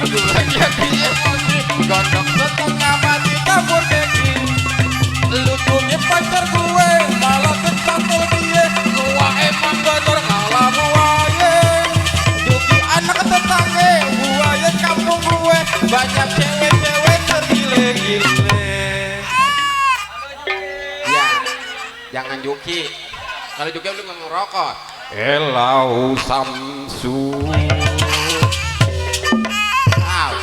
Gua jadi emosi, gondok setengah mati kabur keki. Lucunya pacar gue malah kecantul dia. Gua emang bener kalah buaya. Juki anak tetangga, buaya kampung gue. Banyak cewek-cewek tergile-gile. Ya, jangan Juki. Kalau Juki lu nggak ngerokok. Elau Samsu.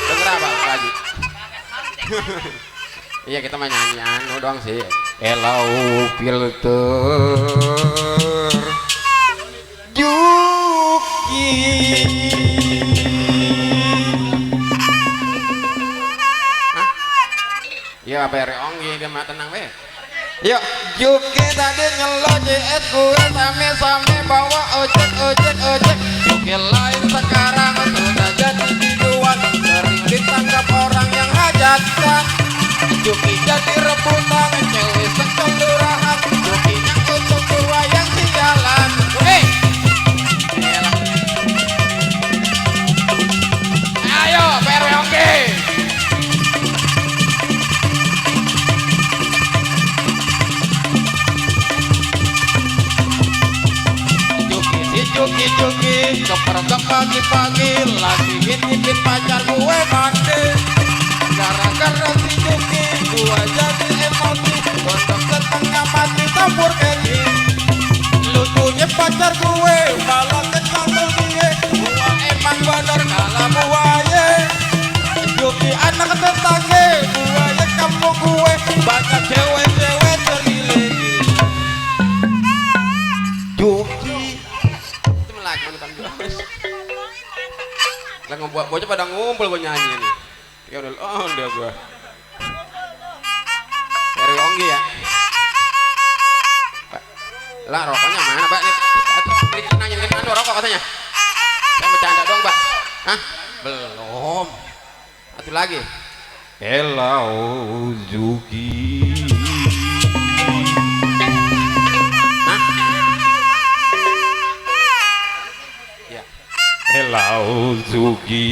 Denger apa lagi? Iya kita mah nyanyi anu doang sih. Elau filter Juki. Hah? Iya apa ya Onggi dia mah tenang be. Yuk Juki tadi ngelojes gue same-same bawa ojek. Juki lain sekarang sudah jadi biduan, sering ditangkap orang yang hajatan. Juki jadi rebutan cewek sekelurahan. Juki yang untuk tua yang sialan. Ayo PRW oke. Juki kepergok pagi-pagi lagi ngintipin pacar gue mandi. Gara-gara si Juki gue jadi emosi, gondok setengah mati campur keki. Lucunya pacar gue malah kecantul dia. Gue emang bener kalah buaya. Juki anak tetangga, buaya kampung gue. Banyak cewek-cewek tergile-gile. Juki lah ngebuat bocah pada ngumpul gue nyanyi nih. Ya udah on dia gue. Dari Onggi ya. Lah rokoknya mana Pak? Ini nanya anu rokok katanya. Saya bercanda dong Pak. Hah? Belum. Satu lagi. Hello Zuki. Hello Zuki.